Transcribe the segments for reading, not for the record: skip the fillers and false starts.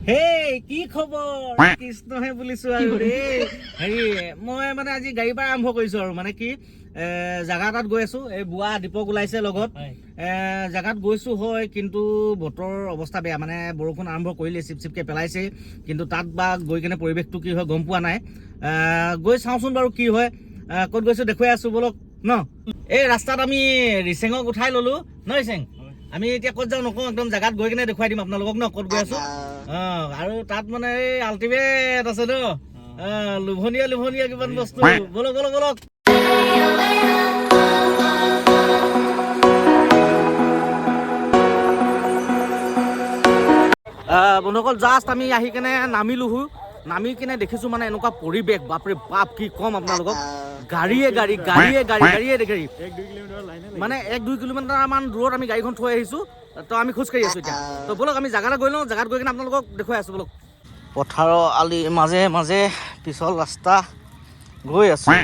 হেই, কি খবৰ? কৃষ্ণহে বুলিছো আৰু দেই। হেৰি, মই মানে আজি গাড়ীৰ পৰা আৰম্ভ কৰিছো আৰু মানে কি জাগা এটাত গৈ আছো। এই বুৱা দীপক ওলাইছে লগত। জেগাত গৈছো হয়, কিন্তু বতৰৰ অৱস্থা বেয়া, মানে বৰষুণ আৰম্ভ কৰিলে, চিপ চিপকে পেলাইছে। কিন্তু তাত বা গৈ কেনে পৰিৱেশটো কি হয় গম পোৱা নাই। গৈ চাওঁচোন বাৰু কি হয়। ক'ত গৈছো দেখুৱাই আছো, ব'লক ন। এই ৰাস্তাত আমি ৰিচেঙক উঠাই ললো ন। ৰিচেং, আমি এতিয়া ক'ত যাওঁ নকওঁ, একদম জেগাত গৈ কেনে দেখুৱাই দিম আপোনালোকক ন, ক'ত গৈ আছো। আৰু তাত মানে এই আল্টিমেট আছে ন, লোভনীয়া লোভনীয়া কিমান বস্তু। ব'লক ব'লক ব'লক। বন্ধুসকল, জাষ্ট আমি আহি কেনে নামিলোহো। নামি কেনে দেখিছোঁ মানে এনেকুৱা পৰিৱেশ, বাপৰে বাপ, কি ক'ম আপোনালোকক। গাড়ীয়ে গাড়ী, গাড়ীয়ে গাড়ী, গাড়ীয়ে গাড়ী। মানে 1-2 কিলোমিটাৰমান দূৰত আমি গাড়ীখন থৈ আহিছোঁ, তো আমি খোজকাঢ়ি আছোঁ এতিয়া। তো ব'লক, আমি জেগালৈ গৈ লওঁ, জেগাত গৈ কিনে আপোনালোকক দেখুৱাই আছোঁ, ব'লক। পথাৰৰ আলি মাজে মাজে পিছল ৰাস্তা গৈ আছোঁ।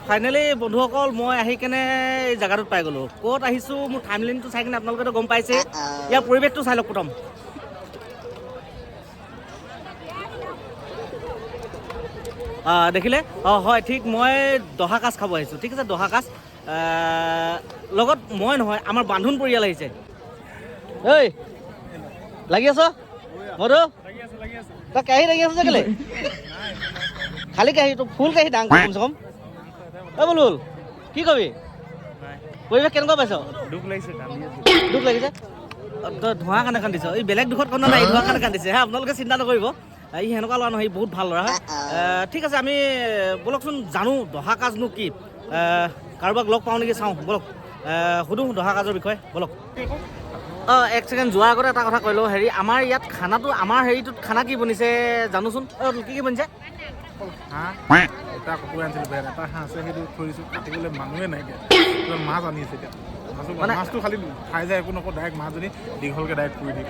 ফাইনেলি বন্ধুসকল, মই আহি কেনে এই জেগাটোত পাই গ'লোঁ। ক'ত আহিছোঁ মোৰ থাম্বনেইলটো চাই কিনে আপোনালোকেতো গম পাইছে। ইয়াৰ পৰিৱেশটো চাই লওক প্ৰথম। দেখিলে? অঁ হয়, ঠিক, মই দহা কাজ খাব আহিছোঁ। ঠিক আছে, দহা কাজ লগত মই নহয়, আমাৰ বান্ধোন পৰিয়াল আহিছে। ঐ, লাগি আছ মধু? তই কেৰাহী লাগি আছ যে কেলে? খালী কেৰাহী, তোৰ ফুল কেৰাহী ডাঙৰ কমচে কম। ঐ বুলবুল, কি কবি? পৰিৱেশ কেনেকুৱা পাইছ? দুখ লাগিছে, কান্দি আছো। দুখ লাগিছে? অ, তই ধোঁৱা কাৰণে কান্দিছ। এই বেলেগ দুখত কন্দা নাই, এই ধোঁৱা কাৰণে কান্দিছে। হা, আপোনালোকে চিন্তা নকৰিব, ই সেনেকুৱা ল'ৰা নহয়, ই বহুত ভাল ল'ৰা হয়। ঠিক আছে, আমি ব'লকচোন, জানো দহা কাজনো কি। কাৰোবাক লগ পাওঁ নেকি চাওঁ ব'লক। সুধো দহা কাজৰ বিষয়ে, ব'লক। অঁ, এক ছেকেণ্ড, যোৱাৰ আগতে এটা কথা কৈ লওঁ। হেৰি, আমাৰ ইয়াত খানাটো, আমাৰ হেৰিটোত খানা কি বনিছে জানোচোন। অঁ, কি কি বনিছে? হাঁহ এটা কুকুৰা আনিছিলোঁ, বেয়া এটা হাঁহ আছে, সেইটো থৈ দিছোঁ, কাটিবলৈ মানুহে নাইকিয়া। কিবা মাছ আনি আছে এতিয়া। মাছো মাছটো খালি খাই যায়, একো নকওঁ, ডাইৰেক্ট মাছজনী দীঘলকৈ ডাইৰেক্ট পুৰি দিম।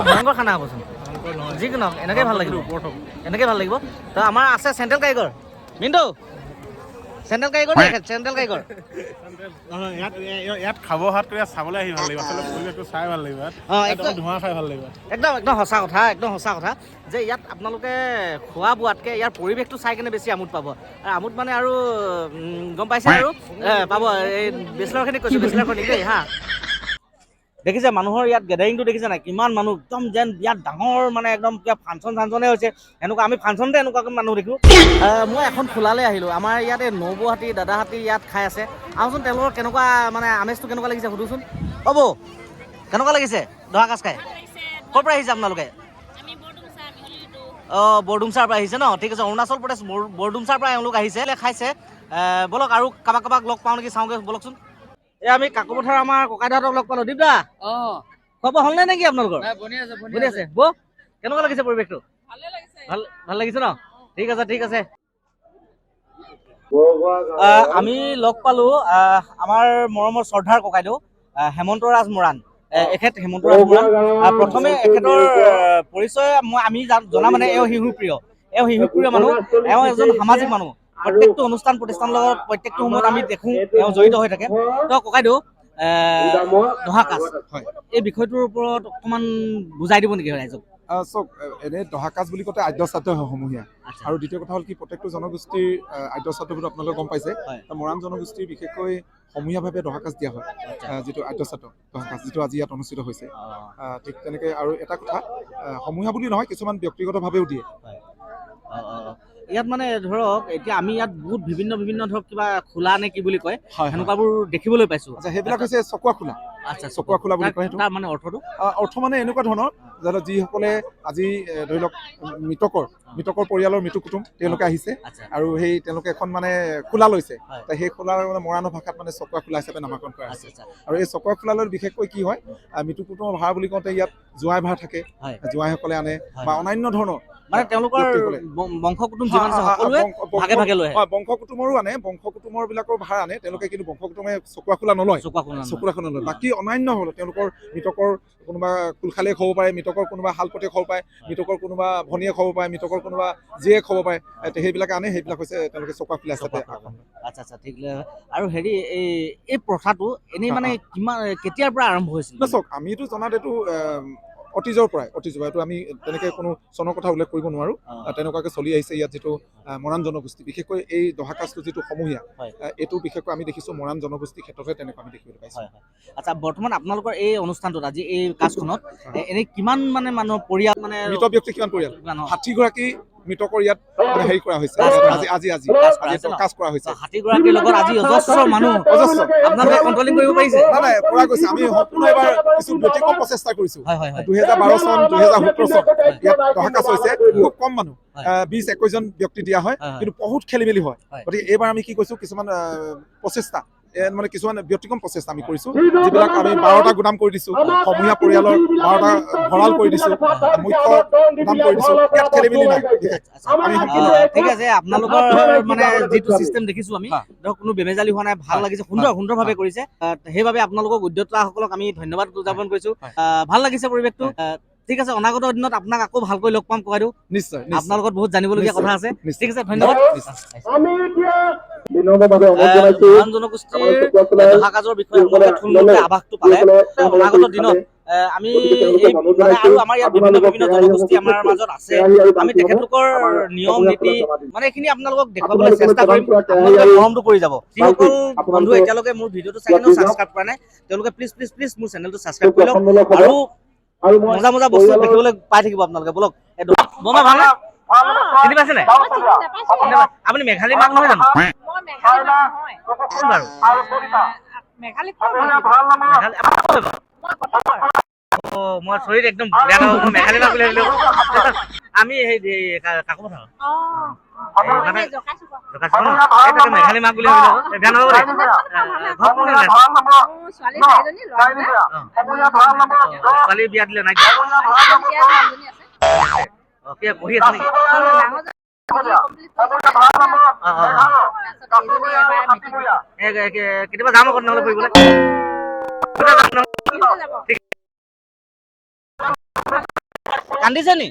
ভয়ংকৰ খানা হ'বচোন। ভয়ংকৰ নহয়। যিকোনো হওক, এনেকৈ ভাল লাগিব। ওপৰত হ'ব। এনেকৈ ভাল লাগিব। তো আমাৰ আছে চেণ্ট্ৰেল কাৰিকৰ মিণ্টু, চেণ্ট্ৰেল কাৰিকৰ দেই, চেণ্ট্ৰেল কাৰিকৰ। নহয়, ইয়াত ইয়াত খাব হাত কৰি ইয়াত চাবলৈ আহি ভাল লাগিব। আচলতে পৰিৱেশটো চাই ভাল লাগিব ইয়াত। ইয়াত অকল ধোঁৱা খাই ভাল লাগিব। একদম একদম সঁচা কথা, একদম সঁচা কথা যে ইয়াত আপোনালোকে খোৱা বোৱাতকৈ ইয়াৰ পৰিৱেশটো চাই কেনে বেছি আমোদ পাব। আৰু আমোদ মানে আৰু গম পাইছে আৰু পাব। এই বেচেলৰখিনিক কৈছোঁ, বেচেলৰখিনিক দেই। হা, দেখিছে মানুহৰ ইয়াত গেডাৰিংটো দেখিছে নাই? কিমান মানুহ, একদম যেন বিৰাট ডাঙৰ, মানে একদম কিবা ফাংচন চাংচনে হৈছে এনেকুৱা। আমি ফাংচনতে এনেকুৱাকৈ মানুহ দেখোঁ। মই এখন খোলালৈ আহিলোঁ। আমাৰ ইয়াত এই নবৌহাতী দাদাহাতী ইয়াত খাই আছে। আহোচোন, তেওঁলোকৰ কেনেকুৱা মানে আমেজটো কেনেকুৱা লাগিছে সুধোচোন। অ' বৌ, কেনেকুৱা লাগিছে দহা কাজ খাই? ক'ৰ পৰা আহিছে আপোনালোকে? আমি বৰডুমচা, মিহলিটো। অঁ, বৰডুমচাৰ পৰা আহিছে ন? ঠিক আছে, অৰুণাচল প্ৰদেশ বৰডুমচাৰ পৰা এওঁলোক আহিছে, খাইছে। ব'লক, আৰু কাৰোবাক কাৰোবাক লগ পাওঁ নেকি চাওঁগৈ ব'লকচোন। এই আমি কাকপথাৰ আমাৰ ককাইদেউহঁতক লগ পালোঁ। দীপদা, খোৱা বোৱা হ'লনে নেকি আপোনালোকৰ? বনি আছে। বনি আছে। বৌ, কেনেকুৱা লাগিছে পৰিৱেশটো? ভালে লাগিছে। ভাল ভাল লাগিছে ন? ঠিক আছে, ঠিক আছে। আমি লগ পালো আমাৰ মৰমৰ শ্ৰদ্ধাৰ ককাইদেউ হেমন্ত ৰাজ মৰাণ। এখেত হেমন্ত ৰাজ মৰাণ। প্ৰথমে এখেতৰ পৰিচয় মই আমি জনা মানে এওঁ শিশুপ্ৰিয়, এওঁ শিশুপ্ৰিয় মানুহ, এওঁ এজন সামাজিক মানুহ। প্ৰত্যেকটো অনুষ্ঠান প্ৰতিষ্ঠানৰ লগত প্ৰত্যেকটো সময়ত আমি দেখোঁ এওঁ জড়িত হৈ থাকে। তো ককাইদেউ, দহা কাজ এই বিষয়টোৰ ওপৰত অকণমান বুজাই দিব নেকি ৰাইজক? চাওক, এনেই দহা কাজ বুলি কওঁতে আদ্য শ্ৰাদ্ধ হয় সমূহীয়া। আৰু দ্বিতীয় কথা হ'ল কি, প্ৰত্যেকটো জনগোষ্ঠীৰ আদ্য শ্ৰাদ্ধ বুলি আপোনালোকে গম পাইছে। মৰাণ জনগোষ্ঠীৰ বিশেষকৈ সমূহীয়াভাৱে দহা কাজ দিয়া হয়, যিটো আদ্য শ্ৰাদ্ধ দহা কাজ, যিটো আজি ইয়াত অনুষ্ঠিত হৈছে। ঠিক তেনেকৈ আৰু এটা কথা, সমূহীয়া বুলি নহয়, কিছুমান ব্যক্তিগতভাৱেও দিয়ে। অঁ। ইয়াত মানে ধৰক এতিয়া আমি ইয়াত বহুত বিভিন্ন বিভিন্ন ধৰক কিবা খোলা নে কি বুলি কয়, হয়। সেনেকুৱাবোৰ দেখিবলৈ পাইছো। আচ্ছা, সেইবিলাক হৈছে চকুৱা খোলা। চকুৱা খোলা বুলি কয় সেইটো। তাৰ মানে অৰ্থটো? অৰ্থ মানে এনেকুৱা ধৰণৰ, ধৰি লওক যিসকলে আজি ধৰি লওক মৃতকৰ মৃতকৰ পৰিয়ালৰ মৃত্যু কুটুম তেওঁলোকে আহিছে আৰু সেই তেওঁলোকে এখন মানে খোলা লৈছে। ত সেই খোলাৰ মানে মৰাণৰ ভাষাত মানে চকুৱা খোলা হিচাপে নামাকৰণ কৰা হৈছে। আচ্ছা আচ্ছা আৰু এই চকুৱা খোলালৈ বিশেষকৈ কি হয়, মৃত্যু কুটুমৰ ভাৰ বুলি কওঁতে ইয়াত জোঁৱাই ভাৰ থাকে, জোঁৱাইসকলে আনে বা অন্যান্য ধৰণৰ মানে তেওঁলোকৰ ব্যক্তিসকলে। বংশ কুটুম যিমান আছে সকলোৱে ভাগে ভাগে লৈ আহে। হয়, বংশ কুটুমৰো আনে, বংশ কুটুমৰ বিলাকৰ ভাৰ আনে তেওঁলোকে, কিন্তু বংশ কুটুমে চকুৱা খোলা নলয়। চকুৱা খোলা নলয়। চকুৰা খোলা নলয়। বাকী অন্যান্য হ'ল তেওঁলোকৰ মৃতকৰ কোনোবা কুলশালেক হ'ব পাৰে, মৃতকৰ কোনোবা শালপতিয়েক হ'ব পাৰে, মৃতকৰ কোনোবা ভনীয়েক হ'ব পাৰে, মৃতকৰ কোনোবা জীয়েক হ'ব পাৰে, সেইবিলাক আনে। সেইবিলাক হৈছে তেওঁলোকে চকুৱা খোলা হিচাপে। চকুৱা খোলা। আচ্ছা আচ্ছা, ঠিক। আৰু হেৰি, এই এই প্ৰথাটো এনেই মানে কিমান কেতিয়াৰ পৰা আৰম্ভ হৈছিল? না চাওক, আমিতো জনাত এইটো অতীজৰ পৰাই, অতীজৰ পৰা। এইটো আমি তেনেকে কোনো চনৰ কথা উল্লেখ কৰিব নোৱাৰো। তেনেকুৱাকে চলি আহিছে ইয়াত যিটো মৰাণ জনগোষ্ঠী, বিশেষকৈ এই দহা কাজটো যিটো সমূহীয়া, এইটো বিশেষকৈ আমি দেখিছো মৰাণ জনগোষ্ঠীৰ ক্ষেত্ৰতহে তেনেকুৱা আমি দেখিবলৈ পাইছো। হয় হয়। আচ্ছা, বৰ্তমান আপোনালোকৰ এই অনুষ্ঠানটোত আজি এই কাজখনত এনেই কিমান মানে মানুহৰ পৰিয়াল মানে মৃত ব্যক্তি কিমান পৰিয়াল? কিমান, অ। 60 গৰাকী মৃতকৰ ইয়াত মানে হেৰি কৰা হৈছে। কাজ কৰা আজি আজি আজি কাজ কৰা আজি হৈছে ন? কাজ কৰা হৈছে। 60 গৰাকীৰ লগত আজি অজস্ৰ মানুহ। অজস্ৰ। আপোনালোকে কণ্ট্ৰলিং কৰিব পাৰিছে? নাই নাই, পৰা গৈছে। আমি সম্পূৰ্ণ এবাৰ কিছু ব্যতিক্ৰম প্ৰচেষ্টা কৰিছো। হয় হয় হয় 2012 চন, 2017 চন ইয়াত দহা কাজ হৈছে, খুব কম মানুহ, 20-21 জন ব্যক্তি দিয়া হয়, হয়, হয়। কিন্তু বহুত খেলি মেলি হয়। হয়। গতিকে এইবাৰ আমি কি কৰিছো, কিছুমান প্ৰচেষ্টা, মানে কিছুমান ব্যতিক্ৰম প্ৰচেষ্টা আমি কৰিছো, যিবিলাক আমি 12টা গুদাম কৰি দিছো, সমূহীয়া পৰিয়ালৰ 12টা ভঁৰাল কৰি দিছো, মুখ্য গুদাম কৰি দিছো। ইয়াত খেলি মেলি নাই বিশেষ। আমি সম্পূৰ্ণ ঠিক আছে, আপোনালোকৰ মানে যিটো চিষ্টেম দেখিছো আমি, ধৰক কোনো বেমেজালি হোৱা নাই, ভাল লাগিছে, সুন্দৰ সুন্দৰভাৱে কৰিছে। সেইবাবে আপোনালোকক উদ্যোক্তাসকলক আমি ধন্যবাদ জ্ঞাপন কৰিছো। ভাল লাগিছে পৰিৱেশটো। ঠিক আছে, অনাগত দিনত আপোনাক আকৌ ভালকৈ লগ পাম ককাইদেউ। নিশ্চয় নিশ্চয়। আপোনাৰ লগত বহুত জানিবলগীয়া কথা আছে। নিশ্চয়। ঠিক আছে, ধন্যবাদ। নিশ্চয়। আমি এতিয়া বিনম্ৰভাৱে অনুৰোধ জনাইছো মৰাণ জনগোষ্ঠীৰ আমাৰ চকুৱা দহা কাজৰ বিষয়ে আপোনালোকে থুলমূলকৈ আভাসটো পালে। অনাগত দিনত আমি এই মানে আৰু আমাৰ ইয়াত বিভিন্ন বিভিন্ন জনগোষ্ঠী আমাৰ মাজত আছে, আমি তেখেতলোকৰ নিয়ম নীতি মানে এইখিনি আপোনালোকক দেখুৱাবলৈ চেষ্টা কৰিম। আপোনালোকে মৰমটো কৰি যাব। যিসকল বন্ধু এতিয়ালৈকে মোৰ ভিডিঅ'টো চাই কিনেও ছাবস্ক্ৰাইব কৰা নাই, তেওঁলোকে প্লিজ প্লিজ প্লিজ মোৰ চেনেলটো ছাবস্ক্ৰাইব কৰি লওক আৰু আৰু মই মজা মজা বস্তু দেখিবলৈ পাই থাকিব আপোনালোকে। বলক। এই বমা ভালনে? চিনি পাইছে নাই? চিনি নাপায়। আপুনি মেঘালী মাক নহয় জানো? মই মেঘালী নহয়। কোন বাৰু? মেঘালী ক'ৰ? মেঘালী আপুনি ক'ৰ বাৰু? মই কটকৰ। অ, মই চৰিত একদম বেয়া নাপাব, মই মেঘালী মাক বুলি ভাবিলো। আমি সেই কাকপথাৰ। এই মানে জকাইচুকৰ। জকাইচুকৰ ন? এই তাকে মেঘালী মাক বুলি ভাবিলো আকৌ। এই বেয়া নাপাব দেই। ঘৰত কোন কোন আছে? মোৰ ছোৱালী চাৰিজনী, ল'ৰা দুটা। অ, ছোৱালী বিয়া দিলে নাই দিয়া? এতিয়া এজনী আছে। অ, কিবা পঢ়ি আছে নেকি? ডাঙৰজনী কমপ্লিট কৰিছে। অ অ অ। তাৰপিছত এইজনী এবাৰ মেট্ৰিক দিব। কেতিয়াবা যাম আকৌ নহ'লে ফুৰিবলৈ। কেতিয়া যাম নহ'লে? যাব। কান্দিছে নি?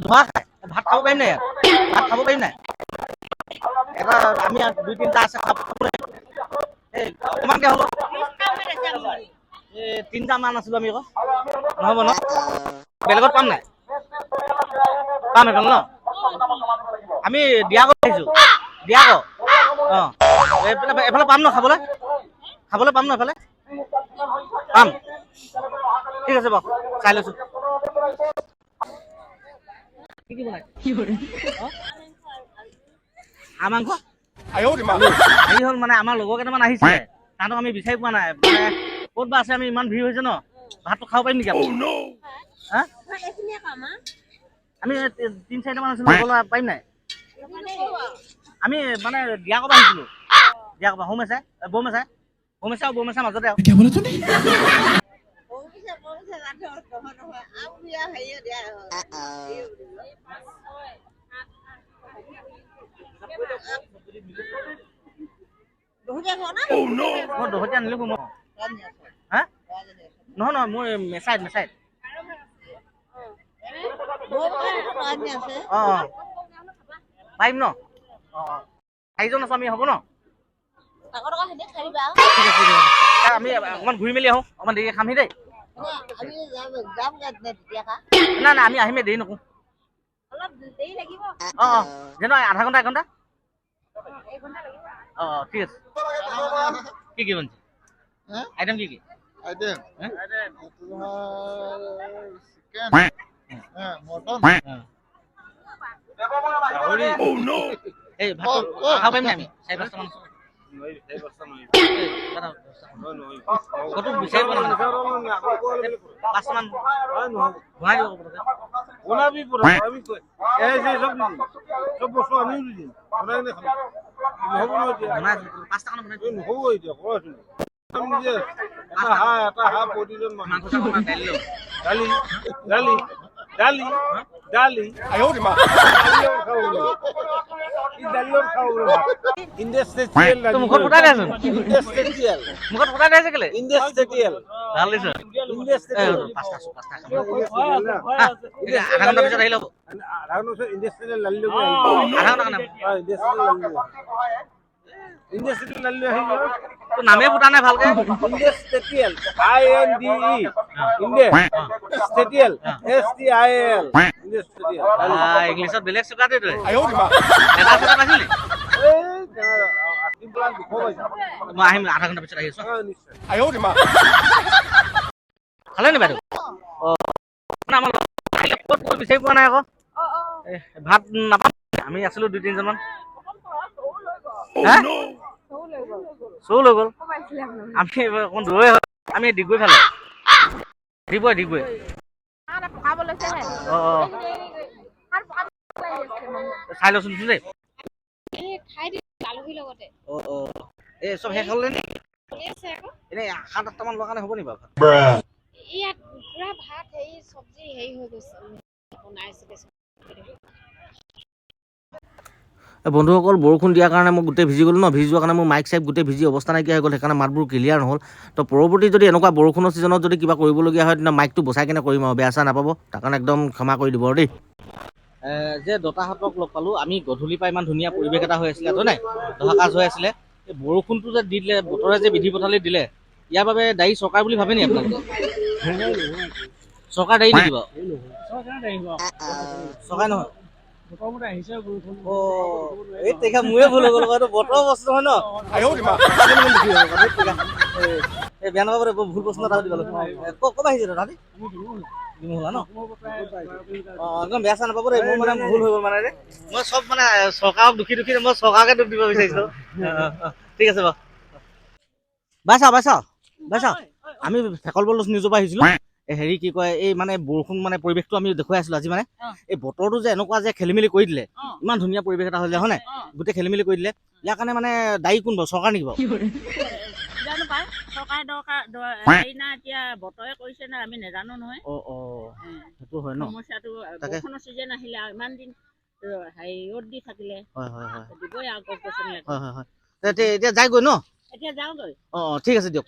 ধোঁৱা খাই। ভাত খাব পাৰিম নাই ইয়াত? ভাত খাব পাৰিম নাই? এটা আমি আৰু দুই তিনিটা আছে খাব। এই অকণমানকে হ'লেও। এই তিনিটা মান আছিলো আমি আকৌ। নহ'ব ন? বেলেগত পাম নাই? পাম সেইফালে ন? আমি দিয়াগত আহিছো, দিয়াগ। অ, এইফালে এইফালে পাম ন খাবলৈ? খাবলৈ পাম ন এইফালে? পাম। ঠিক আছে বাৰু, চাই লৈছো। কি কি বনাই? অ? হাঁহ মাংস। হেৰি হ'ল, মানে আমাৰ লগৰ কেইটামান আহিছিলে, তাহাঁতক আমি বিচাৰি পোৱা নাই, মানে ক'ত বা আছে। আমি ইমান ভিৰ হৈছে ন, ভাতটো খাব পাৰিম নেকি আপুনি? হা, আমি তিনি চাৰিটামান আছিলো, ল'বলৈ পাৰিম নাই? আমি মানে দিয়াকৰ পৰা আহিছিলো, দিয়াকৰ পৰা হোম আছে, বৌম আছে, হোম আছে আৰু বৌম আছে মাজতে আৰু। মই দহটীয়া নিলিখো মই। হা, নহয় নহয়, মোৰ মেচাইত মেচাইত। অঁ অঁ, পাৰিম ন? অঁ অঁ, চাৰিজন আছোঁ আমি, হ'ব ন? ঠিক আছে, ঠিক আছে। আমি অকণমান ঘূৰি মেলি আহোঁ, অকণমান দেৰিকে খামহি দেই। নাই নাই, আমি আহিমেই, দেৰি নকৰোঁ। অঁ অঁ, যেন আধা ঘণ্টা এঘণ্টা। অঁ অঁ, ঠিক আছে। কি কি বনাইছে আইটেম, কি কি? আইটেম হে? তোমাৰ চিকেন, মটন। এই ভাতটো খাব পাৰিম নাই? আমি চাৰি পাঁচটামান আছোঁ। এই, দাদা, ক'তো বিচাৰি পোৱা নাই মানে। পাঁচটামান বনাই দিব পটককে। বনাবি প্ৰথম, আমি এই যে চব দি দিম, চব বস্তু আমিও দি দিম, বনাই কিনে খাম। নহ'ব নহয় এতিয়া। বনাই আছোঁ, পাঁচটামান বনাই এই নহ'ব এতিয়া, কৈ আছো আমি নিজে। এটা হাঁহ প্ৰতিজন মানুহ। মাংস চাংস নাই, দালি ল'ব। দালি দালি দালি। দালি। তোৰ মুখত ফুটাই দেচোন, মুখত ফুটাই দে কেলে ভাল দিছ। পাঁচটা আছো, পাঁচটা খাম। আধা ঘণ্টা পিছত আহিলে হ'ব। আধা ঘণ্টা কাৰণে তোৰ নামেই ফুটা নাই ভালকে। ইংলিছত বেলেগ চোকা দেই তই। এটা চোকা পাইছিলি? মই আহিম, আধা ঘণ্টা পিছত আহি আছো। খালে নি বাইদেউ? অ, মানে আমাৰ ক'ত ক'ত বিচাৰি পোৱা নাই আকৌ। ভাত নাপাম, আমি আছিলো 2 3জনমান। চৌ লৈ গ'ল। আমি অকণ দূৰৈ হয়, আমি ডিগবৈ ফালে। ডিগবৈ, ডিগবৈ। অ অ, চাই লচোন দেই। অ অ, এই চব শেষ হ'ল নে? এনেই 7 8টামান লোৱা কাৰণে হ'ব নি বাৰু? ইয়াত পুৰা ভাত হেৰি চব্জি হেৰি হৈ গৈছে, বনাইছে। বন্ধুসকল, বৰষুণ দিয়াৰ কাৰণে মই গোটেই ভিজি গ'লো ন। ভিজি যোৱাৰ কাৰণে মোৰ মাইক চাইক গোটেই ভিজি অৱস্থা নাইকিয়া হৈ গ'ল, সেইকাৰণে মাতবোৰ ক্লিয়াৰ নহ'ল। তো পৰৱৰ্তী যদি এনেকুৱা বৰষুণৰ ছিজনত যদি কিবা কৰিবলগীয়া হয়, তেতিয়া মাইকটো বচাই কেনে কৰিম আৰু, বেয়া চেয়া নাপাব, তাৰ কাৰণে একদম ক্ষমা কৰি দিব আৰু দেই। যে দতাহঁতক লগ পালোঁ আমি গধূলিৰ পৰা, ইমান ধুনীয়া পৰিৱেশ এটা হৈ আছিলে, হয় নাই, দহা কাজ হৈ আছিলে। এই বৰষুণটো যে দি দিলে, বতৰে যে বিধি পথালি দিলে, ইয়াৰ বাবে দায়ী চৰকাৰ বুলি ভাবে নি আপোনালোকে? চৰকাৰ দায়ী নেকি বাৰু? চৰকাৰ নহয়। এই দেখা মোৰে ভুল হৈ গ'ল, এইটো বতৰৰ বস্তু নহয় ন। এই বেয়া নাপাব দেই, ভুল প্ৰশ্ন এটা সুধি পালোঁ। ক'ৰ আহিছে দাদা? ডিমহলা ন? অ, একদম বেয়া চেয়া নাপাব দেই, মোৰ মানে ভুল হৈ গ'ল, মানে দেই। মই চব মানে চৰকাৰক দুখী দুখী মই চৰকাৰকে দুখ দিব বিচাৰিছিলোঁ। ঠিক আছে বাৰু। বাইছা বাইছা বাইছা, আমি ফেকল বল নিউজৰ পৰা আহিছিলোঁ। হেৰি কি কয়, এই মানে বৰষুণ মানে পৰিৱেশটো আমি দেখুৱাই আছিলো আজি। মানে এই বতৰটো যে এনেকুৱা যে খেলি মেলি কৰি দিলে, ইমান ধুনীয়া পৰিৱেশ এটা হ'লে হয় নাই, গোটেই খেলি মেলি কৰি দিলে। ইয়াৰ কাৰণে মানে দায়ী কোন বাৰু? চৰকাৰ নেকি বাৰু? জানো পাই, চৰকাৰে দৰকাৰ হেৰি নাই, এতিয়া বতৰে কৰিছে না, আমি নাজানো নহয়। অ অ, সেইটো হয় ন সমস্যাটো। তাকে। বৰষুণৰ ছিজন আহিলে আৰু ইমান দিন হেৰি ৰ'দ দি থাকিলে হয় হয় হয় দিবই আৰু গছ গছনি। হয় হয় হয়, এতিয়া যায়গৈ ন? এতিয়া যাওঁগৈ। অ অ, ঠিক আছে দিয়ক।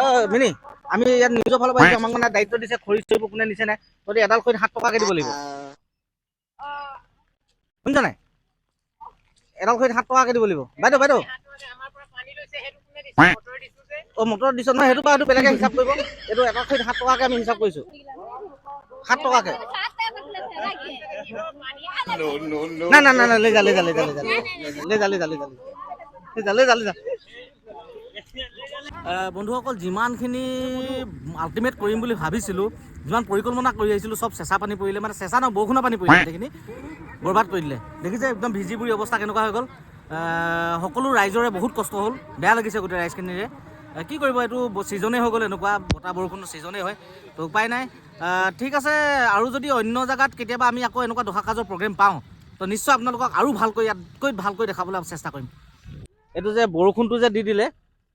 অ মিনি, আমি ইয়াত নিজৰ ফালৰ পৰা আহিছোঁ, আমাক মানে দায়িত্ব দিছে, খৰি চৰিবোৰ কোনে নিছে নাই। তহঁতি এডাল খৰিত 7 টকাকৈ দিব লাগিব, শুনিছ নাই? এডাল খৰিত 7 টকাকৈ দিব লাগিব। বাইদেউ বাইদেউ, অ মটৰত দিছ নহয়, সেইটো বাৰু সেইটো বেলেগে হিচাপ কৰিব। এইটো এডাল খৰিত 7 টকাকৈ আমি হিচাপ কৰিছোঁ, 7 টকাকৈ। নাই নাই নাই, লৈ যা লৈ যা লৈ যা লৈ যা লৈ যা লৈ যা লৈ যা লৈ যা লৈ যা লৈ যা। বন্ধুসকল, যিমানখিনি আল্টিমেট কৰিম বুলি ভাবিছিলোঁ, যিমান পৰিকল্পনা কৰি আহিছিলোঁ, চব চেঁচা পানী পৰিলে, মানে চেঁচা নহয় বৰষুণৰ পানী পৰিলে, গোটেইখিনি বৰবাদ কৰি দিলে। দেখিছে একদম ভিজি বুৰি অৱস্থা কেনেকুৱা হৈ গ'ল। সকলো ৰাইজৰে বহুত কষ্ট হ'ল, বেয়া লাগিছে গোটেই ৰাইজখিনিৰে। কি কৰিব, এইটো ছিজনেই হৈ গ'ল, এনেকুৱা বতাহ বৰষুণৰ ছিজনেই হয়, তো উপায় নাই। ঠিক আছে, আৰু যদি অন্য জেগাত কেতিয়াবা আমি আকৌ এনেকুৱা দহা কাজৰ প্ৰগ্ৰেম পাওঁ, তো নিশ্চয় আপোনালোকক আৰু ভালকৈ, ইয়াতকৈ ভালকৈ দেখাবলৈ চেষ্টা কৰিম। এইটো যে বৰষুণটো যে দি দিলে,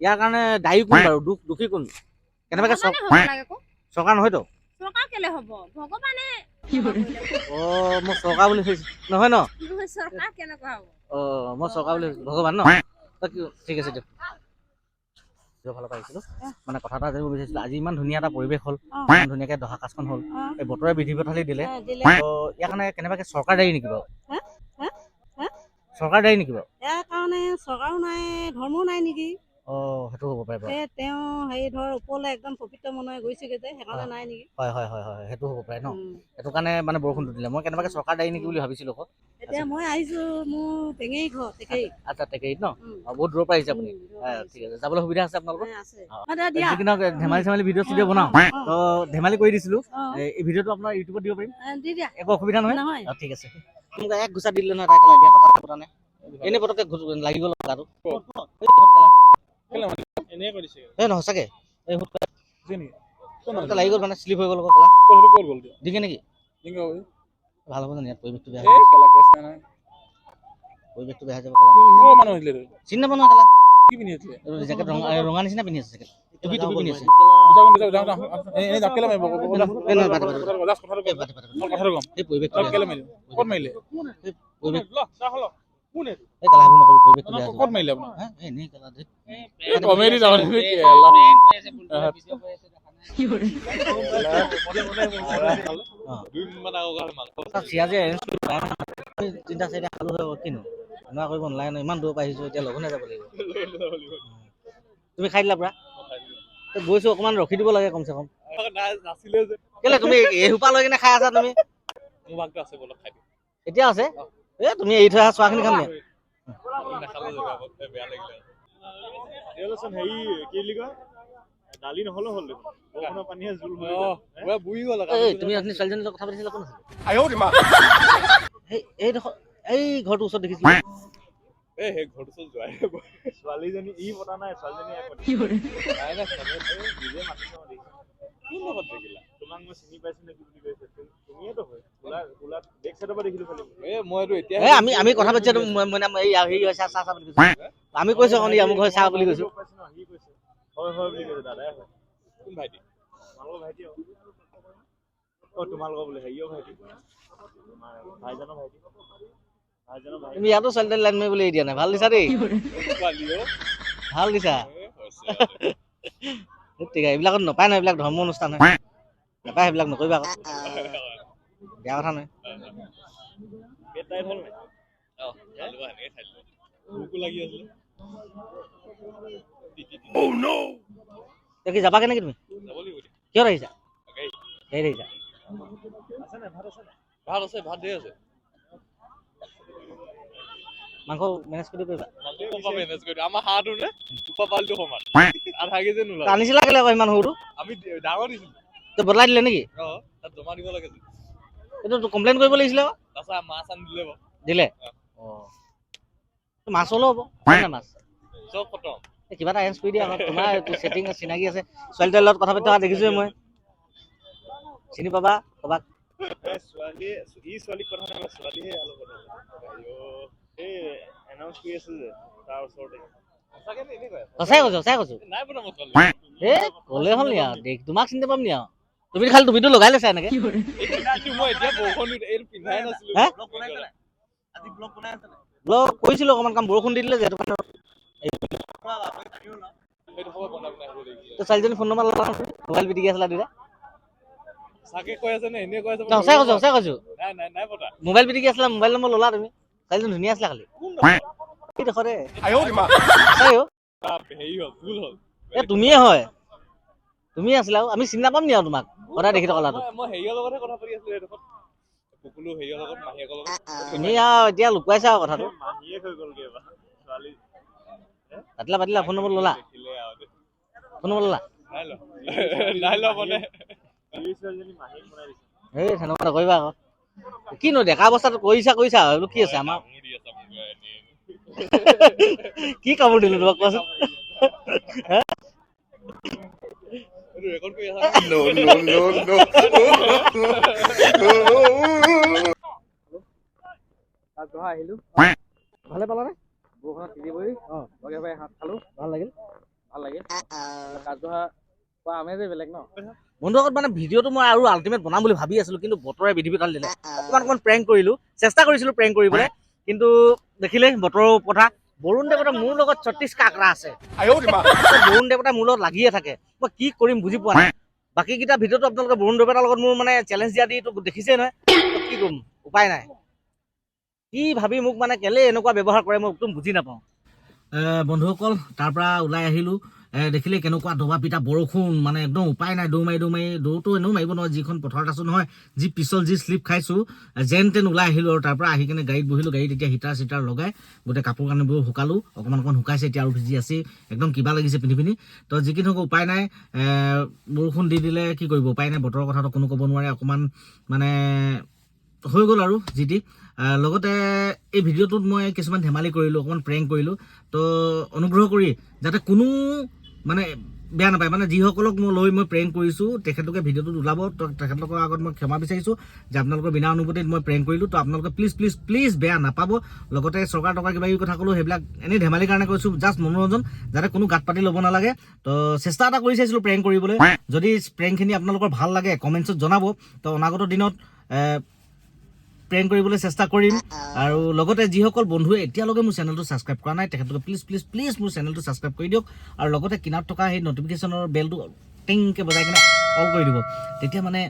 ইয়াৰ কাৰণে দায়ী কোন বাৰু? দুখী কোন? কেনেবাকে চৰকাৰ নহয়তো? চৰকাৰ কেলে হ'ব, ভগৱানে। অ, মই চৰকাৰ বুলি ভাবিছো নহয় ন? চৰকাৰ কেনেকুৱা হ'ব? অ, মই চৰকাৰ বুলি ভাবিছো, ভগৱান ন? ঠিক আছে দিয়ক। ফালৰ পৰা আহিছিলোঁ, মানে কথা এটা জানিব বিচাৰিছিলোঁ। আজি ইমান ধুনীয়া এটা পৰিৱেশ হ'ল, ইমান ধুনীয়াকে দহা কাজখন হ'ল, এই বতৰে বিধি পথালি দিলে, তো ইয়াৰ কাৰণে কেনেবাকে চৰকাৰ দায়ী নেকি বাৰু? চৰকাৰ দায়ী নেকি বাৰু? ইয়াৰ কাৰণে চৰকাৰো নাই, ধৰ্মও নাই নেকি? অ, সেইটো হ'ব পাৰে বাৰু। তেওঁ হেৰি ধৰ ওপৰলৈ একদম পবিত্ৰ মনেৰে গৈছেগৈ যে, সেইকাৰণে নাই নেকি? হয় হয় হয় হয়, সেইটো হ'ব পাৰে ন। সেইটো কাৰণে মানে বৰষুণটো দিলে, মই কেনেবাকে চৰকাৰ দায়ী নেকি বুলি ভাবিছিলোঁ আকৌ। এতিয়া মই আহিছোঁ, মোৰ টেঙেৰি ঘৰ টেকেৰি। আচ্ছা, টেকেৰিত ন? বহুত দূৰৰ পৰা আহিছে আপুনি। ঠিক আছে, যাবলৈ সুবিধা আছে আপোনালোকৰ? ধেমালি চেমালি ভিডিঅ' চিডিঅ' বনাওঁ, তো ধেমালি কৰি দিছিলোঁ। এই ভিডিঅ'টো আপোনাৰ ইউটিউবত দিব পাৰিম, একো অসুবিধা নহয়? ঠিক আছে। মোক এক ঘোচা দিলে নহয়, তাই কেলা কথা পতা নাই, এনেই পটককে লাগি গ'ল গাটো। এই নহয় সঁচাকে, এই লাগি গ'ল, মানে শ্লিপ হৈ গ'ল। দিগে নেকি? ভাল হ'ব জানো ইয়াত? পৰিৱেশটো বেয়া, পৰিৱেশটো বেয়া হৈ যাব। চিনি নাপাওঁ নহয় কেলা। জেকেট ৰঙা ৰঙা নিচিনা পিন্ধি আছে। টুপি টুপি পিন্ধি আছে। যাওঁ যাওঁ, এনেই যাওঁ। কেলে মাৰিব? এই নহয়, বাদ দে, বাদ দে। লাষ্ট কথাটো এই বাদ দে, বাদ দে। কথাটো কম। এই পৰিৱেশটো বেয়া। কেলে মাৰিলে? ক'ত মাৰিলে? পৰিৱেশ, এই কেলা, সেইবোৰ নকবি, পৰিৱেশটো বেয়া আছে। ক'ত মাৰিলে আপোনাক? হা? এই এনেই কেলা, ধেত। কমেডি যাব। তাত চিৰাজে এৰেঞ্জ কৰি পায় না। আমি তিনিটা চাৰিটা খালো হয় আকৌ, কিনো এনেকুৱা কৰিব নালাগে ন। ইমান দূৰৰ পৰা আহিছো, এতিয়া লঘোণে যাব লাগিব। তুমি খাই দিলা পুৰা। তো গৈছো, অকণমান ৰখি দিব লাগে কমচে কম। কেলে তুমি এই সোপা লৈ কিনে খাই আছা তুমি? এতিয়া আছে। এ তুমি এৰি থৈ অহা চোৱাখিনি খাম নে? দালি নহ'লেও হ'ল দেখোন, বৰষুণৰ পানীয়ে জোল হৈ। এই তুমি অথনি ছোৱালীজনীৰ লগত কথা পাতিছিলা, কোন আছিলে? সেই এইডোখৰ, এই ঘৰটোৰ ওচৰত দেখিছিলো। ছোৱালীজনী ই পতা নাই, ছোৱালীজনী নিজে মাতিছে। মই দেখিছো। তোমাক মই চিনি পাইছো নে কি বুলি কৈছে। তুমিয়েতো হয়, কোলাত বেক চাইডৰ পৰা দেখিলো খালি। এই আমি কথা পাতিছো, মানে এই হেৰি হয়, চাহ চাহ চাহ বুলি কৈছো। আমি কৈছো অকণ আমুক হয়, চাহ বুলি কৈছো। পাইছো ন, সি কৈছে হয় হয় বুলি কৈছে। দাদাই হয়। কোন ভাইটি? তোমালোকৰ ভাইটি। অ, তোমালোকৰ বোলে হেৰিয়ৰ ভাইটি, তোমাৰ ভাইজানৰ ভাইটি, ভাইজানৰ ভাইটি। তুমি ইয়াতো ছোৱালী লাইন মাৰিবলৈ এৰি দিয়া নাই। ভাল দিছা দেই, ভাল দিছা। ঠিক আছে, এইবিলাকত নাপায় নহয়, এইবিলাক ধৰ্ম অনুষ্ঠান হয়, নাপায় সেইবিলাক, নকৰিবা আকৌ, বেয়া কথা নহয়। পেট টাইট হ'ল নাই? এতিয়া কি যাবাগে নেকি তুমি? কিহত আহিছা? গাড়ীত আহিছা? ভাত আছে, ভাত ধেৰ আছে। মাংস মেনেজ কৰি দিব পাৰিবা? মাংস মেনেজ কৰি দিওঁ। আমাৰ হাঁহটো নে দুপা পালটো সমান, আধা কেজি নোলাব। আনিছিলা কেলে আকৌ ইমান সৰুটো? আমি ডাঙৰ দিছিলো। তো বদলাই দিলে নেকি? অ, তাত জমা দিব লাগে যে। এইটো কমপ্লেইন কৰিব লাগিছিলে আকৌ। তাৰপিছত মাছ আনি দিলে বাৰু। দিলে? অ, মাছ হ'লেও হ'ব। আছে নাই মাছ? চব খতম। এই কিবা এটা এৰেঞ্জ কৰি দিয়া আকৌ। তোমাৰ ছেটিং চিনাকি আছে, ছোৱালী তোৱালীৰ লগত কথা পাতি থকা দেখিছোৱে মই। চিনি পাবা ক'বাক। ছোৱালীয়ে ই ছোৱালীক কথা নাই, ছোৱালীহে ইয়াৰ লগত কথা। এই এনাউন্স কৰি আছে যে তাৰ ওচৰতে। সঁচাকে নে এনেই কৈ আছা? সঁচাই কৈছো, সঁচাই কৈছো। নাই বনা মই ছোৱালী। এ ক'লে হ'ল নি আৰু? দেখ, তোমাক চিনি নাপাম নি আৰু? তুমি খালি টুপিটো লগাই লৈছা এনেকে। এইটো মই এতিয়া বৰষুণ দিওঁতে এইটো পিন্ধাই নাছিলো। হে? ব্লগ কৰিছিলো অকণমান কাম, বৰষুণ দি দিলে যে, সেইটো কাৰণে। সেইটো সময় বনাই বনাই আহিব লাগিব। তো ছোৱালীজনী ফোন নম্বৰ ল'লা, মোবাইল পিটিকি আছিলা দুইটা। সঁচাকে কৈ আছে নে এনেই কৈ আছে? সঁচাই কৈছো, সঁচাই কৈছো। নাই নাই নাই পতা। মোবাইল পিটিকি আছিলা, মোবাইল নম্বৰ ল'লা তুমি। ছোৱালীজনী ধুনীয়া আছিলে খালি। এই দেখতে সঁচাই অ। বাপ, হেৰি হ'ল, ভুল হ'ল। এ তুমিয়ে হয়, তুমিয়ে আছিলা আৰু। আমি চিনি নাপাম নি আৰু তোমাক সদায় দেখি থকা ল'ৰাটো? মই হেৰিয়ৰ লগতহে কথা পাতি আছিলো সেইডোখৰত, পুকুলো হেৰিয়ৰ লগত, মাহীয়েকৰ লগত। তুমি আৰু এতিয়া লুকুৱাইছা আৰু কথাটো। মাহীয়েক হৈ গ'লগে এইবাৰ ছোৱালী। পাতিলা, পাতিলা, ফোন নম্বৰ ল'লা? দেখিলে আৰু দেই। ফোন নম্বৰ ল'লা? নাই লোৱা, নাই লোৱা মানে। এই ছোৱালীজনী মাহীয়েক বনাই দিছে। এই তেনেকুৱা নকৰিবা আকৌ। কিনো ডেকা অৱস্থাত কৰিছা কৰিছা আৰু, এইবোৰ কি আছে আমাৰ? কামোৰ দি আছা মোক এনেই। কি কামোৰ দিলো তোমাক, কোৱাচোন? এইটো ৰেকৰ্ড কৰি আছা? No, no, no, no. আহিলো, ভালে পালানে? বৰষুণত তিতি বুৰি লগে ভাগে ভাত খালো। ভাল লাগিল? ভাল লাগিল। কাজদহা খোৱা আমেজেই বেলেগ ন। বন্ধুসকল, মানে ভিডিঅ'টো মই আৰু আল্টিমেট বনাম বুলি ভাবি আছিলো, কিন্তু বতৰে বিধি বিধান দিলে। অকণমান অকণমান প্ৰেংক কৰিলো, চেষ্টা কৰিছিলো প্ৰেংক কৰিবলৈ, কিন্তু দেখিলে বতৰৰ কথা। বৰুণ দেৱতা মোৰ লগত 36 কাকৰা আছে। বৰুণ দেৱতা মোৰ লগত লাগিয়ে থাকে, মই কি কৰিম বুজি পোৱা নাই। বাকীকেইটা ভিডিঅ'টো আপোনালোকে বৰুণ দেৱতাৰ লগত মোৰ মানে চেলেঞ্জ দিয়া দিটো দেখিছেই নহয়। তো কি কৰিম, উপায় নাই। কি ভাবি মোক মানে কেলে এনেকুৱা ব্যৱহাৰ কৰে, মই একদম বুজি নাপাওঁ। বন্ধুসকল, তাৰ পৰা ওলাই আহিলোঁ। দেখিলে কেনেকুৱা দবা পিটা বৰষুণ, মানে একদম উপায় নাই। দৌৰ মাৰি দৌৰ মাৰি, দৌৰটো এনেও মাৰিব নহয়, যিখন পথাৰত আছোঁ নহয়, যি পিছল, যি শ্লিপ খাইছোঁ, যেন তেন ওলাই আহিলোঁ। আৰু তাৰ পৰা আহি কিনে গাড়ীত বহিলোঁ। গাড়ীত এতিয়া হিটাৰ চিটাৰ লগাই গোটেই কাপোৰ কানিবোৰ শুকালোঁ। অকণমান অকণমান শুকাইছে এতিয়া, আৰু ভিজি আছে, একদম কিবা লাগিছে পিন্ধি পিন্ধি। তো যি কি নহওক, উপায় নাই। বৰষুণ দি দিলে কি কৰিব, উপায় নাই। বতৰৰ কথাটো কোনো ক'ব নোৱাৰে। অকণমান মানে হৈ গ'ল আৰু যি টি। লগতে এই ভিডিঅ'টোত মই কিছুমান ধেমালি কৰিলোঁ, অকণমান প্ৰেংক কৰিলোঁ। তো অনুগ্ৰহ কৰি যাতে কোনো মানে বেয়া নাপায়। মানে যিসকলক মই লৈ মই প্ৰেংক কৰিছোঁ, তেখেতলোকে ভিডিঅ'টোত ওলাব। তো তেখেতলোকৰ আগত মই ক্ষমা বিচাৰিছোঁ যে আপোনালোকৰ বিনা অনুমতিত মই প্ৰেংক কৰিলোঁ। তো আপোনালোকে প্লিজ প্লিজ প্লিজ বেয়া নাপাব। লগতে চৰকাৰ টকা কিবা কিবি কথা ক'লোঁ, সেইবিলাক এনেই ধেমালিৰ কাৰণে কৈছোঁ, জাষ্ট মনোৰঞ্জন, যাতে কোনো গাত পাতি ল'ব নালাগে। তো চেষ্টা এটা কৰি চাইছিলোঁ প্ৰেংক কৰিবলৈ। যদি প্ৰেংকখিনি আপোনালোকৰ ভাল লাগে, কমেণ্টছত জনাব। তো অনাগত দিনত প্ৰেংক কৰিবলৈ চেষ্টা কৰিম। আৰু লগতে যিসকল বন্ধুৱে এতিয়ালৈকে মোৰ চেনেলটো ছাবস্ক্ৰাইব কৰা নাই, তেখেতলোকে প্লিজ প্লিজ প্লিজ মোৰ চেনেলটো ছাবস্ক্ৰাইব কৰি দিয়ক আৰু লগতে কিনাৰত থকা সেই নটিফিকেশ্যনৰ বেলটো টিংকৈ বজাই কিনে অল কৰি দিব। তেতিয়া মানে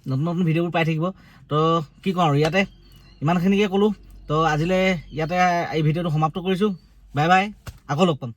নতুন নতুন ভিডিঅ'বোৰ পাই থাকিব। তো কি কওঁ আৰু, ইয়াতে ইমানখিনিকে ক'লোঁ। তো আজিলৈ ইয়াতে এই ভিডিঅ'টো সমাপ্ত কৰিছোঁ। বাই বাই, আকৌ লগ পাম।